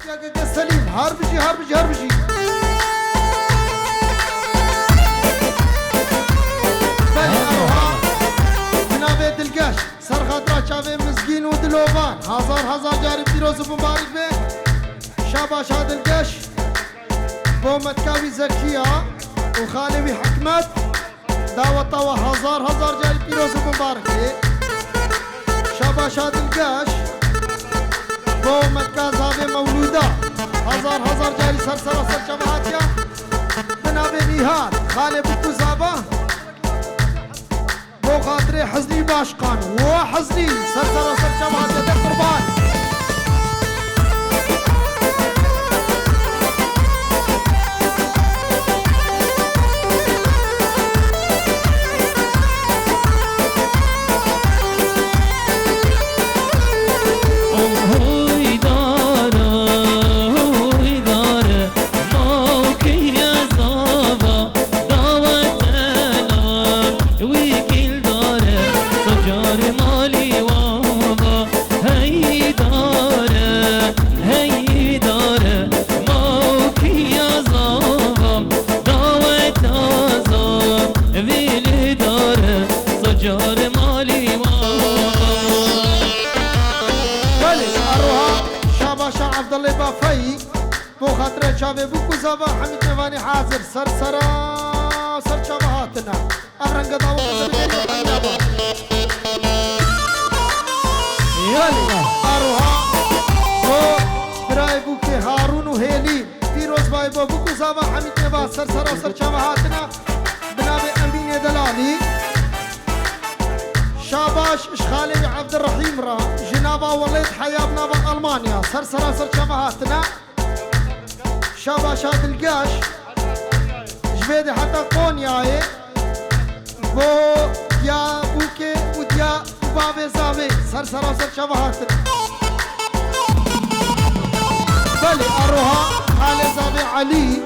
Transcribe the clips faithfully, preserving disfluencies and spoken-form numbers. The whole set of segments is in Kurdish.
Selîm, her bijî, her bijî, her bijî. Belê, eroha, bi navê Dilgeş, ser xatira çavê mizgîn û dilovan, hazar hazar carî pîroz û mubarek be. Şabaş ha Dilgeş, bo metka wî Zekiya û xalê wî Hikmet. Daweta we hazar hazar carî pîroz û mubarek be. Şabaşa Dilgeş, bo metka zavê Mewlûda, hazar hazar carî ser sera ser çava hatiya. Bi navê Nîhat, xalê Bûk û Zava, bo xatirê Hiznî Başkan, we Hiznî, ser sera ser çava hatiya te qurban. Belê, eroha şabaşa Evdalê Bafayî, bo xatirê çavê Bûk û Zava hemî tevanî hazir, ser sera, ser çava hatine. Ev renge dawet bi navê Hemî Aba. Belê, eroha bo birayê Bûkê Harûn û Hêlî, pîroz bay bo Bûk û Zava hemî teva ser sera ser çava hatine. Bi navê Emînê Delalî. Şabaş ji xalê wî Evdirehîm re, ji nava Welêt heya bi nava Almanya, ser sera ser çava hatine. Şabaşa Dilgeş, ji vê de heta Konyayê, bo diya Bûkê û diya û bavê Zavê, ser sera ser çava hatin. Belê, eroha xalê Zavê Elî,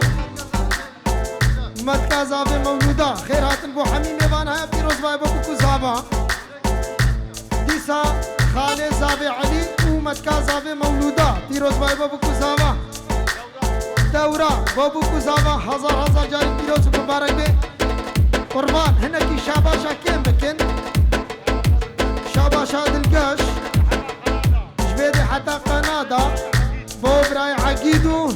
metka Zavê Mewlûda, xêr hatin bo hemî mêvan haya pîroz bay bo Bûk û Zava. Dîsa xalê Zavê Elî û metka Zavê Mewlûda, pîroz bay bo Bûk û Zava. Dewra bo Bûk û Zava hazar hazar carî pîroz û mubarek be. Qurban, hinekî şabaşa kêm bikin. Şabaşa Dilgeş, ji vê de heta Kanada, bo birayê Egîd û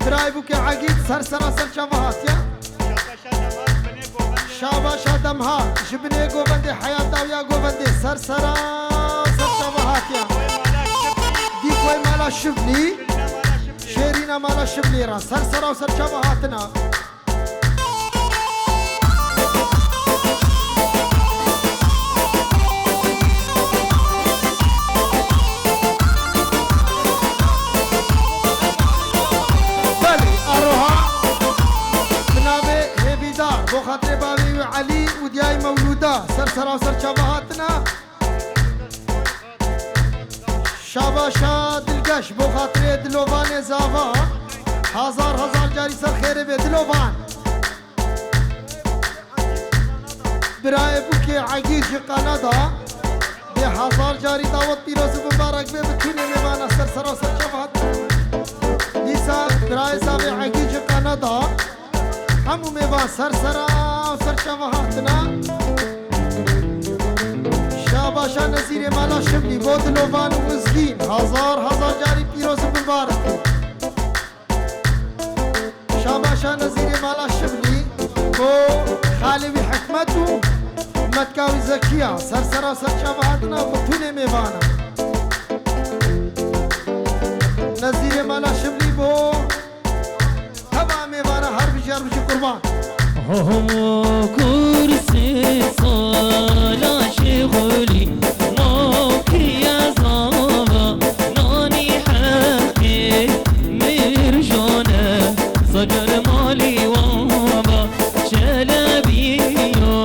birayê Bûkê Egîd ser sera ser çava hatiye. Şabaşa Demha, ji binê govendê Heyat Dawiya govendê ser sera ser çava hatiye. Dîkoy Mala Şiblî, Şêrîna Mala Şiblî re ser sera ser çava hatina. Belê, eroha bi navê Hêvîdar, bo xatirê bavê wî Elî û diyayê Mewlûda, ser sera ser çava hatina. Şabaşa Dilgeş, bo xatirê dilovanê Zava, hazar hazar carî ser xêrê be dilovan. Birayê Bûkê Egîd ji Kanada, dê hazar carî dawet pîroz û mubarek be, bi tûnê mêvana ser sera ser çava hat. Dîsa birayê Zavê Egîd ji Kanada, hemû mêvan ser sera ser çava hatina. Şabaşa Nezîrê Mala Şiblî, bo dilovan û mizgîn, hazar hazar carî pîroz û mubarek be. Şabaşa Nezîrê Mala Şiblî, bo xalê wî Hikmet û metka wî Zekiya, ser sera ser çava hatina, bi tûnê mêvana. Nezîrê Mala Şiblî bo teva mêvana, her bijî her bijî qurban. Ho ho kursê sala şêxulî, mawkiya zava, nanî heqê mirjane, sacar malî wava, çelebî yo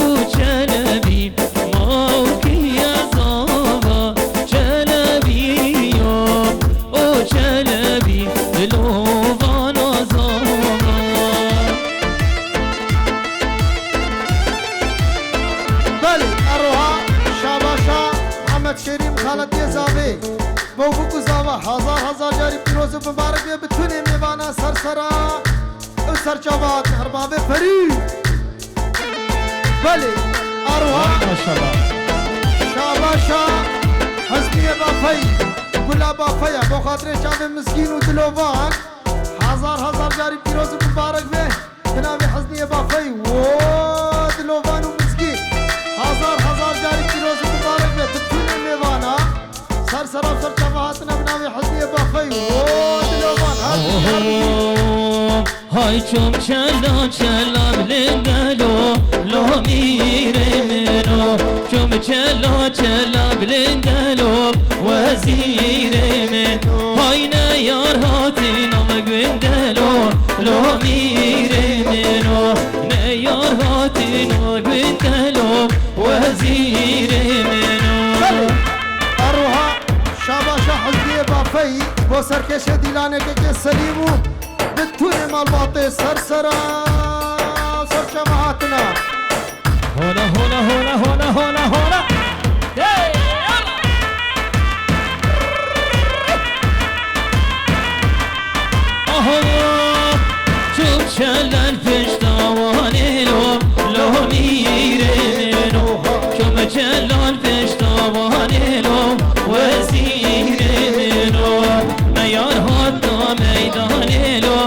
û çelebî, mawkiya zava, çelebî yo û çelebî, dilovana zava. Hezar hezar carî pîroz û mibarek be bi tunê mêvana ser sera û ser çava hatin erbabê perî. Belê, a roha. Maşallah. Şabaşa Hezniyê Bafeyî, Gula Bafeya, bo xatirê çavê mizgîn û dilovan. Hezar hezar carî pîroz û mibarek be. Bi navê Hezniyê Bafeyî, wo dilovan û mizgîn. Hezar hezar carî pîroz û mibarek be. Bi tunê mêvana. Ser sera û ser çava hatine bi navê Hezniyê Bafeyî. Wo dilovan, her bijî, her bijî. Hay çom çela çela bilindelo, lo mîrê min o. Çom çela çela bilindelo, wezîrê min o. Hay ne yar hatin ama gündelo, lo mîrê min o. Ne yar hatin ama gündelo, wezîrê min o. Belê. Eroha şabaşa Hezniyê Bafeyî bo serkêşê dîlanê kekê Selîm û bi tunê malbatê ser sera ser çava hatine. Hona, hona, hona, hona, hona, hona. Hey! Aha! Çum çelen pişta wanê lo, lo mîrê min o. Çum çelen pişta wanê lo, wezîrê min o. Me yar hat da meydanê lo,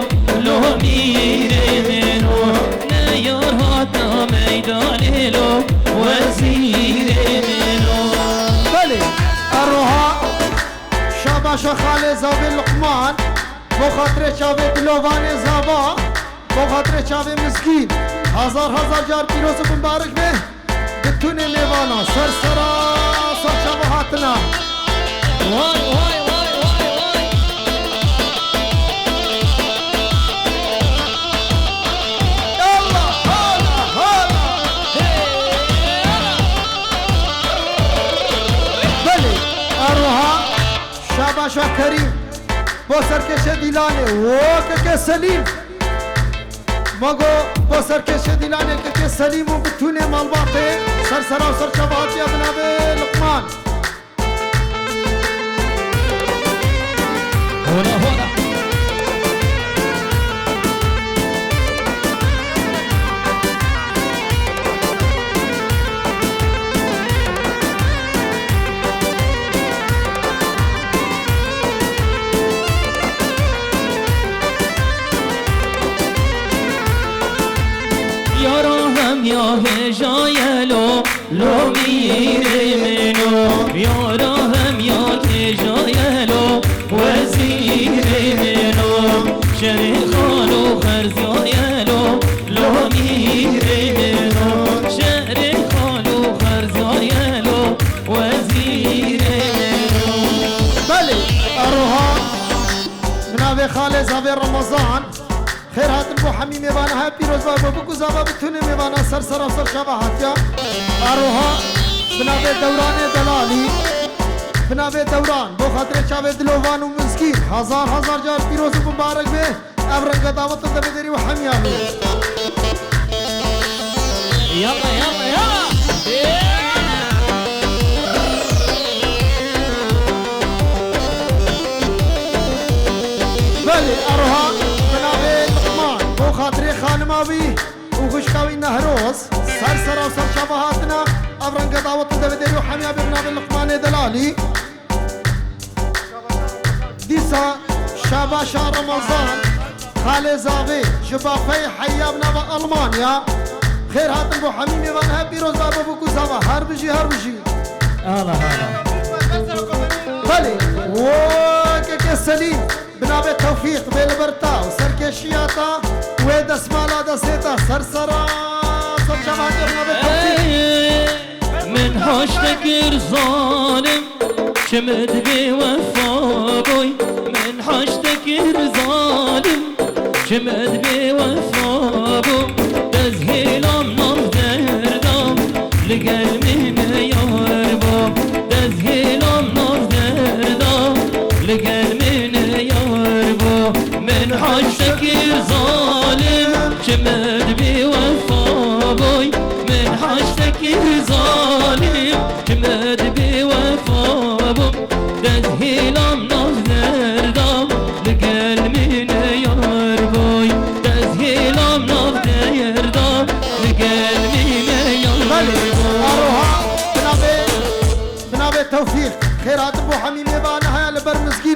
lo mîrê min o. Ne yar hat da meydanê lo, wezîrê min o. Belê, eroha şabaşa xalê zavê Luqman, bo xatirê çavê dilovanê zava, bo xatirê çavê mizgîn. Hezar hezar car pîroz û mibarek be. Bi tunê mêvana, ser sera, ser çava hatine. Vay, vay, vay, vay, vay. Yallah, hala, hala. Hey, hala. Belê, eroha, şabaşa Kerîm, bo serkêşê dîlanê, wo kekê Selîm. Ma go bo serkêşê dîlanê kekê Selîm û bi tunê malbatê ser sera û ser çava hatiye bi navê Luqman. Hona, hona. Yara hem ya hêja ye lo, lo mîrê min o. Yara hem ya hêja ye lo, wezîrê min o. Şerê xalo xerziya ye lo, lo mîrê min o. Şerê xalo xerziya ye lo, wezîrê min o. Belê, eroha. Bi navê xalê zavê Remezan. Xêr hatin bo hemî mêvana, he pîroz be bo bik û zava bi tunê mêvana ser sera ser çava hatiya. Eroha bi navê Dewranê Delalî. Bi navê Dewran, bo xatirê çavê dilovan û mizgîn. Hezar hezar car pîroz û mibarek be. Ev renge dawet li devê derî û hemiya be. Yalla, yalla, yalla. Belê, eroha bi navê Luqman, bo xatirê xanima wî û xwişka wî Nehroz, ser sera û ser çava hatine, ev renge dawet li devê derî û hemiya be bi navê Luqmanê Delalî. Dîsa şabaşa Remezan, xalê zavê, ji Bafeyê heya bi nava Almanya. Xêr hatin bo hemî mêvan, he pîroz be bo bik û zava, her bijî, her bijî. Allah Allah. Belê, wo kekê Selîm, bi navê Tewfîq, bê li ber ta û serkêşiya ta, wê destmala destê ta, ser sera, ser çava hatiye bi navê Tewfîq. Ey, min haşte kir zalim, çi min dibê wefa boy. Min haşte kir zalim, çi min dibê wefa bo. Dezhêlam nav derda, li gel min yar bo. Dezhêlam nav derda, li gel min yar bo. Min haşte kir zalim, çi min dibê wefa boy. Min haşte kir zalim, çi min dibê wefa bo. Dezhêlam nav derda.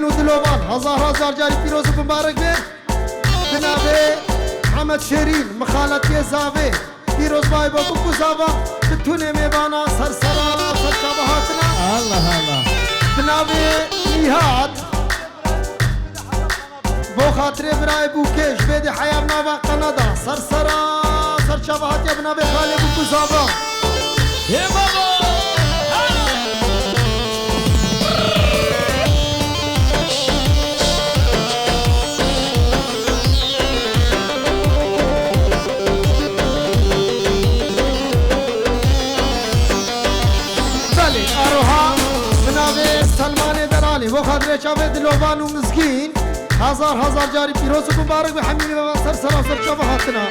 û Dilovan, hezar hezar carî pîroz û bimbarek be. Bi navê Hemed Şêrîn, Mixaletiyê Zavê, pîroz bay bo bûk û zava, bi tunê mêvana ser sera, ser çava hatina. Allah Allah. Bi navê Nîhat, bo xatirê birayê bûkê, ji bê dê heya nava Kanada, ser sera, ser çava hatiye bi navê Xalê bûk û zava. Hê baba! Belê, aroha bi navê Selmanê Delalî, bo xatirê çavê Dilovan û Mizgîn, hezar hezar carî pîroz û mubarek be hemî mêvan ser sera ser çava hatina.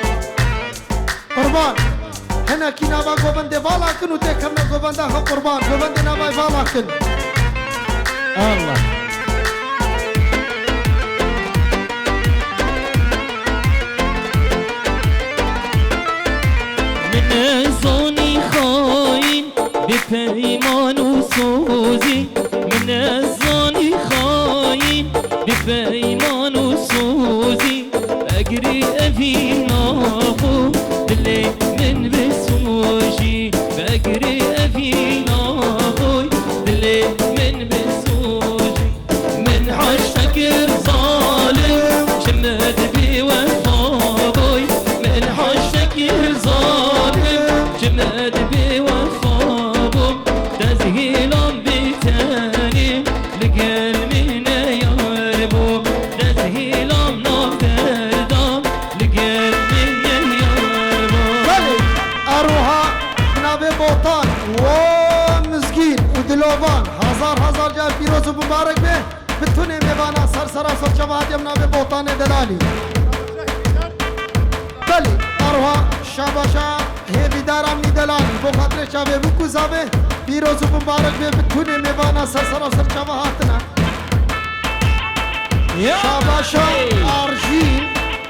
Qurban. Hinekî nava govendê vala kin û têkevne govenda xwe qurban. Govendê navayê vala kin. Allah. Min nezanî xayîn bi peyman û sozî. Min nezanî xayîn bi peyman û sozî. Vegirê evîna xwe, dilê min bisojî. Vegirê evîna xwe, dilê min bisojî. Min haşte kir zalim, ji min dibê wefa boy. Min haşte kir zalim, ji min dibê wefa bo. Dezhêlan bê tenê, li gel min neyar bo. Dezhêlam nav derda, li gel min neyar bo. Belê, aroha bi navê Botan, wo Mizgîn û Dilovan, hezar hezar car pîroz û mubarek be. Bi tunê mêvana ser sera ser çava hatiye bi navê Botanê Delalî. Belê, aroha şabaşa Hêvîdara Mîdelanî, bo xatirê çavê bûk û zavê, pîroz û mubarek be, bi tunê mêvana ser sera ser çava hatine. Ya. Şabaşa Arjîn,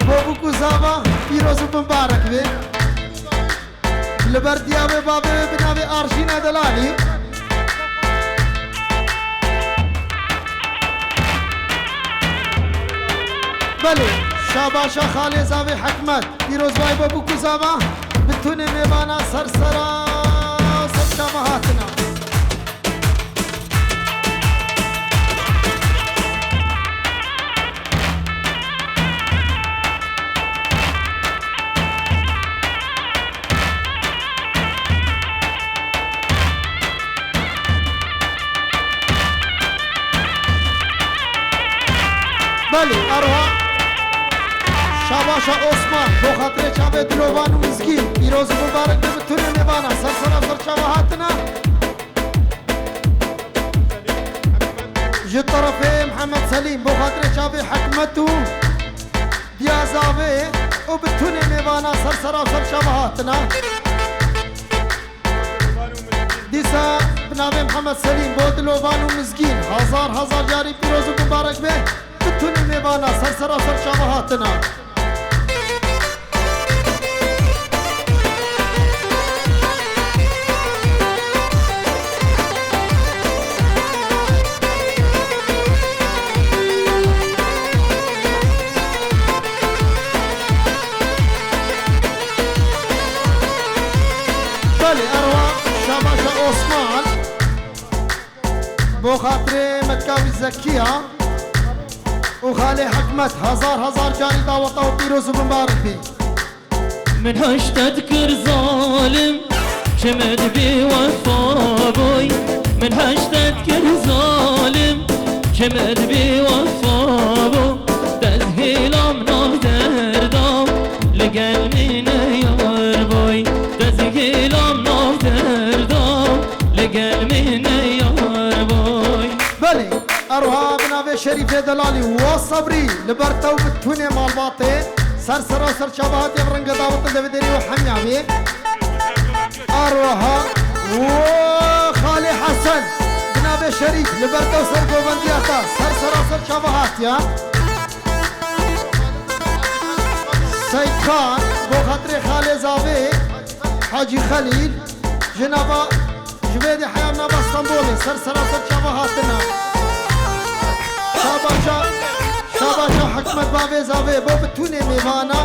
bo bûk û zava, pîroz û mubarek be. Li ber diya wê bavê wê bi navê Arjîna Delalî. Belê, şabaşa Xalê Zavê Hikmet. Pîrozbay bo bûk û zava, bi tunê mêvana ser sera, ser çava hatina. Belê, aroha şabaşa Osman, bo xatirê çavê Dilovan û Mizgîn, pîroz û mubarek be bi tunê mêvana, ser sera ser çava hatina. Ji terefê Mihemed Selîm, bo xatirê çavê Hikmet û Diya Zavê û bi tunê mêvana ser sera ser çava hatina. Dîsa bi navê Mihemed Selîm bo Dilovan û Mizgîn, hezar hezar carî pîroz û mubarek be, bi tunê mêvana ser sera ser çava hatina. Belê, erwa şabaşa Osman. Bo xatirê Metkavî Zekiya û Xalê Hikmet, hezar hezar carî daweta û pîroz û mubarek bî. Min hiştet kir zalim, çi min dibê wefa boy. Min hiştet kir zalim, çi min dibê wefa bo. Dezhêlam nav derda, li gel min neyar boy. Dezhêlam nav derda, li gel min neyar boy. Belê, erha bi navê Şerîfê Delalî wa Sebrî, li ber te û bi tunê malbatê, ser sera ser çava hatiye bi renge dawitin devê derî û hemya wê. Erha, wo Xalê Hesen, bi navê Şerîf, li ber te û ser govendiya te, ser sera ser çava hatiye. Seyîd Xan, bo xatirê Xalê Zavê, Hacî Xelîl, ji nava, ji vê dê heya nava Stenbolê, ser sera ser çava hatine. Bavê Zavê bo bitûnê mêvana,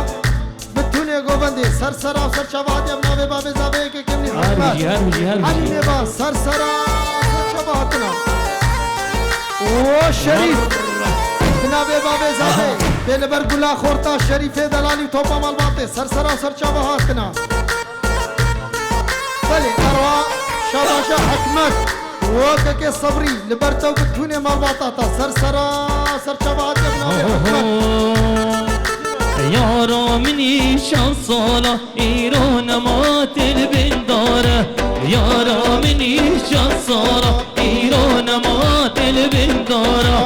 bitûnê govendê ser sera û ser çava hatiye bi navê Bavê Zavê yekê kemî Her hikmet. Bijî, her bijî, her bijî. Hemî mêvan ser sera ser çava hatina. O Şerîf. Bi navê Bavê Zavê. Aha. Bê li ber gula xorta Şerîfê delalî û topa malbatê ser sera ser çava hatina. Belê, erwa Şabaşa Hikmet. Wekekê Sebrî, li ber te û bitûnê malbata te ser sera ser çava hatiye bi navê Hikmet. Yara min îşan sala, îro nema til bindare. Yara min îşan sala, îro nema til bindare.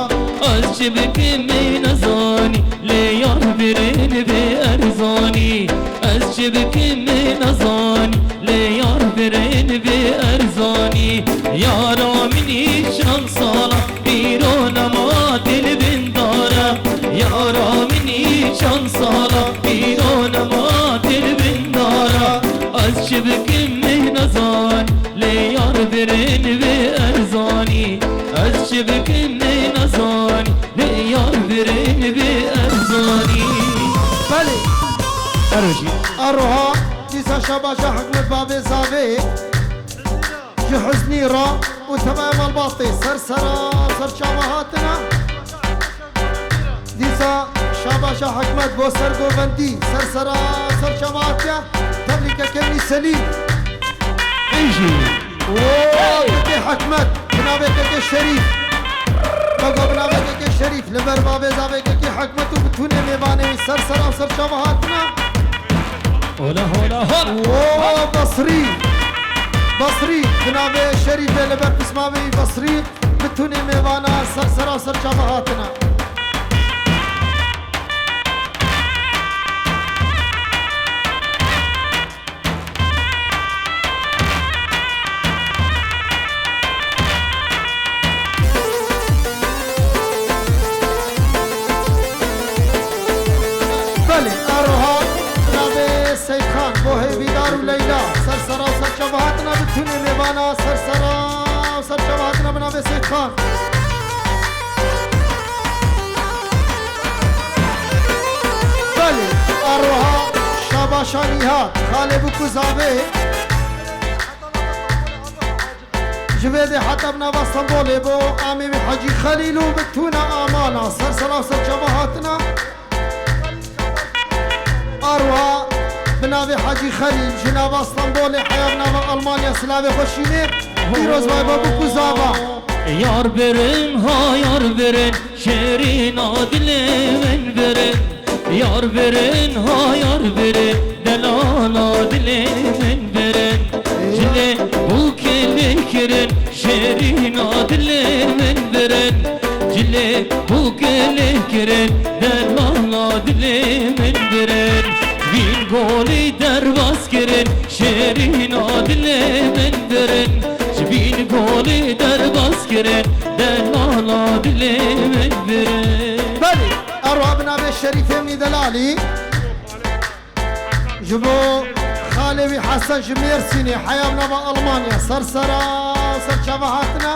Ez çi bikim me nezanî, lê yar birin bi erzanî. Ez çi bikim me nezanî, lê yar birin bi erzanî. Yara min îşan sala, îro nema dil bindare. Yara min îşan sala, îro nema dil bindare. Ez çi bikim me nezanî, lê yar birin bi erzanî. Ez çi bikim me nezanî, lê yar birin bi erzanî. Belê. Erojî. Aroha. Dîsa Şabaşa Hikmet Bavê Zavê ji Huznî re û temaya malbatê ser sera ser çava hatine. Dîsa Şabaşa Hikmet bo ser govendî ser sera ser çava hatiye. Tebrîkeke min Selîm. Êjî. Wo, kekê Hikmet, bi navê kekê Şerîf. Me got bi navê kekê Şerîf, li ber Bavê Zavê kekê Hikmet û bitûnê mêvanê wî ser sera û ser çava hatine. Hola, hola, hola. Wo, Basrî. Basrî, bi navê Şerîfê li ber pismamê wî Basrî, bitûnê mêvana ser sera û ser çava hatine. Belê, eroha navê Seyxan, bo Hêvîdar û Leyla, ser sera û ser çava hatina bitûnê mêvana, ser sera û ser çava hatina bi navê Seyxan. Belê, eroha Şabaşa Nîhat, xalê Bûk û Zavê. Ji vê dê heta bi nava Stenbolê bo amê wî Hecî Xelîl û bitûna amana ser sera û ser çava hatina. Arwa bi navê Hecî Xelîl ji nava Stenbolê heya bi nava Almanya silavê xwe şînê. Pîroz bay bo Bûk û Zava. Yar birin ha yar birin, şêrîna dilê min birin. Yar birin ha yar birin, delala dilê min birin. Cilê bûkê lê kirin, şêrîna dilê min birin. Cilê bûkê lê kirin, delala dilê min birin. Vîn golî derbas kirin, şêrîna dilê min birin. Ji vîn golî derbas kirin, delala dilê min birin. Belê, erwa bi navê Şerîfê min delalî. Ji bo xalê wî Hesen ji Mêrsînê, heya bi nava Almanya, ser sera, ser çava hatine.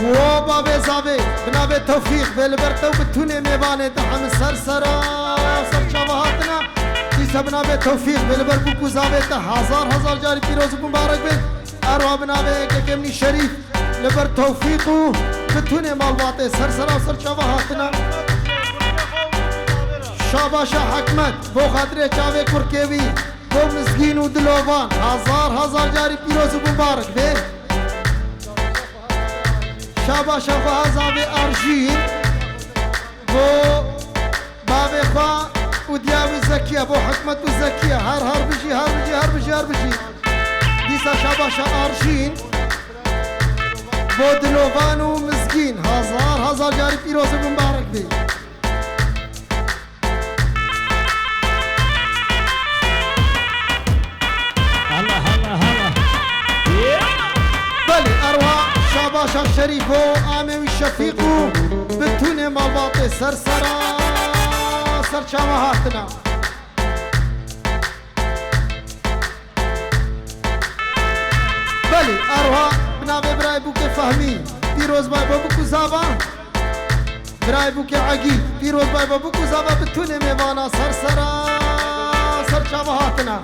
Wo bavê Zavê, bi navê Tewfîq, vê li ber te û bitûnê mêvanê te hemî ser sera, ser çava hatine. Dîsa bi navê Tewfîq, vê li ber Bûk û Zavê te hezar hezar carî pîroz û mubarek bin. Erwa bi navê yekekê min Şerîf, li ber Tewfîq û bitûnê malbatê ser sera û ser çava hatine. Şabaşa Hikmet, bo xatirê çavê kurkê wî, bo Mizgîn û Dilovan, hezar hezar carî pîroz û mubarek bê. Şabaşa xwe Zavê Arjîn, bo bavê xwe û diya wî Zekiye, bo Hikmet û Zekiye, her her bijî, her bijî, her bijî, her bijî. Dîsa Şabaşa Arjîn, bo Dilovan û Mizgîn, hezar hezar carî pîroz û mubarek bê. Hala, hala, hala. Belê, erwa Şabaşa Şerîf û amê wî Şefîq û bitûnê malbatê ser sera, ser çava hatine. Belê, erwa bi navê birayê Bûkê Fehmî, pîroz bay bo Bûk û Zava. Birayê Bûkê Egî, pîroz bay bo Bûk û Zava, bi tunê mêvana ser sera ser çava hatine.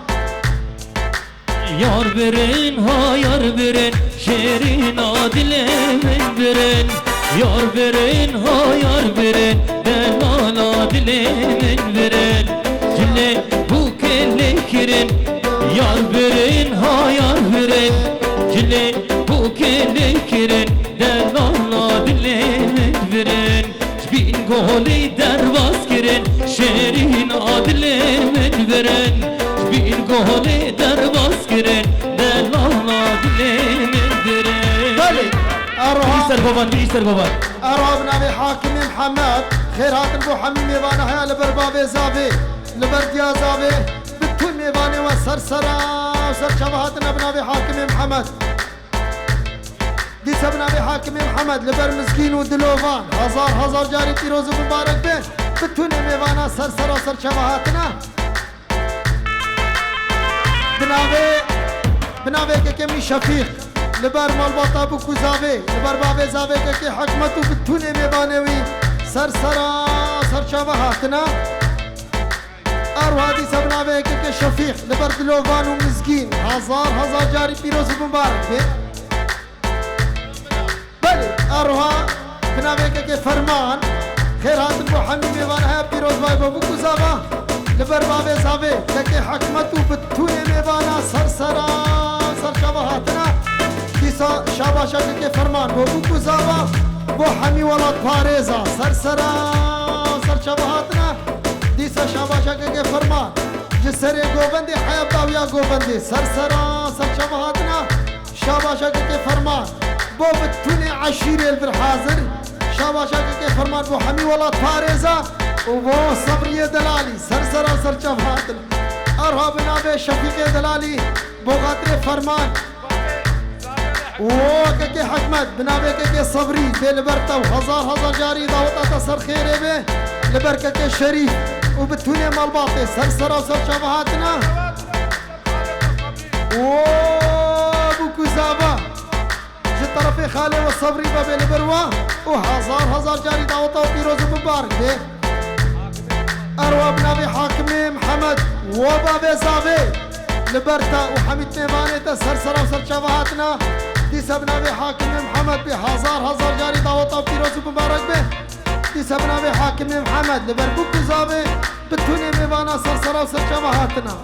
Yar birin, ha yar birin, şêrîna dilê min birin. Yar birin, ha yar birin, delala dilê min birin. Cilê Bûkê lê kirin, yar birin, ha yar birin. Cilê Bûkê lê kirin, delala dilê min birin. Ji bîn golê derbas kirin, şêrîna dilê min birin. Ji bîn golê derbas kirin, delala dilê min birin. Belê, eroha. Bî ser govan, bî ser govan. Eroha bi navê Hakimê Mihemed, xêr hatin bo hemî mêvana heya li ber bavê Zavê, li ber diya Zavê, bi tu mêvanê we ser sera û ser çava hatine bi navê Hakimê Mihemed. Dîsa bi navê Hakimê Mihemed li ber Mizgîn û Dilovan hezar hezar carî pîroz û mibarek be. Bi tunê mêvana ser sera ser çava hatine. Bi navê, bi navê kekê Mî Şefîq li ber malbata Bûk û Zavê, li ber bavê Zavê kekê Hikmet û bi tunê mêvanê wî ser sera ser çava hatine. Eroha dîsa bi navê kekê Şefîq li ber Dilovan û Mizgîn hezar hezar carî pîroz û mibarek be. Belê, eroha bi navê kekê Ferman, xêr hatin bo hemî mêvana heya pîroz bay bo Bûk û Zava, li ber bavê Zavê kekê Hikmet û bi tunê mêvana ser sera ser çava hatine. Dîsa şabaşa kekê Ferman bo Bûk û Zava, bo hemî welatparêza ser sera ser çava hatine. Dîsa şabaşa kekê Ferman ji serê govendê heya dawiya govendê ser sera ser çava hatine. Şabaşa kekê Ferman bo bi tunê eşîrê li vir hazir. Şabaşa kekê Ferman bo hemî welatparêza û bo Sebriyê Delalî ser sera ser çava hatine. Eroha bi navê Şefîqê Delalî bo xatirê Ferman. Û kekê Hikmet, bi navê kekê Sebrî, bê li ber te û hezar hezar carî daweta te ser xêrê be, li ber kekê Şerîf û bi tunê malbatê ser sera û ser çava hatine. Û Bûk û Zava, ji terefê xalê we Sebrî ve bê li ber we û hezar hezar carî daweta we pîroz û mibarek be. Eroha bi navê Hakimê Mihemed û bavê Zavê li ber te û hemî mêvanê te ser sera û ser çava hatine. Dîsa bi navê Hakimê Mihemed bê hezar hezar carî daweta pîroz û mibarek be. Dîsa bi navê Hakimê Mihemed li ber Bûk û Zavê bi tunê mêvana ser sera û ser çava hatine.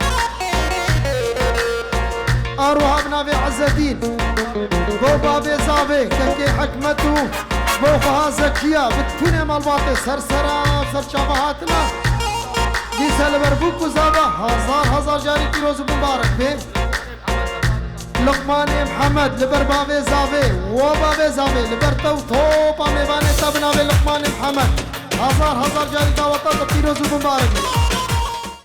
Eroha bi navê Ezedîn bo bavê Zavê kekê Hikmet û bo xweha Zekiya bi tunê malbatê ser sera ser çava hatine. Dîsa li ber Bûk û Zava hezar hezar carî pîroz û mibarek be. Luqmanê Mihemed li ber bavê Zavê û bavê Zavê li ber te û topa mêvanê te bi navê Luqmanê Mihemed hezar hezar carî daweta te pîroz û mibarek be.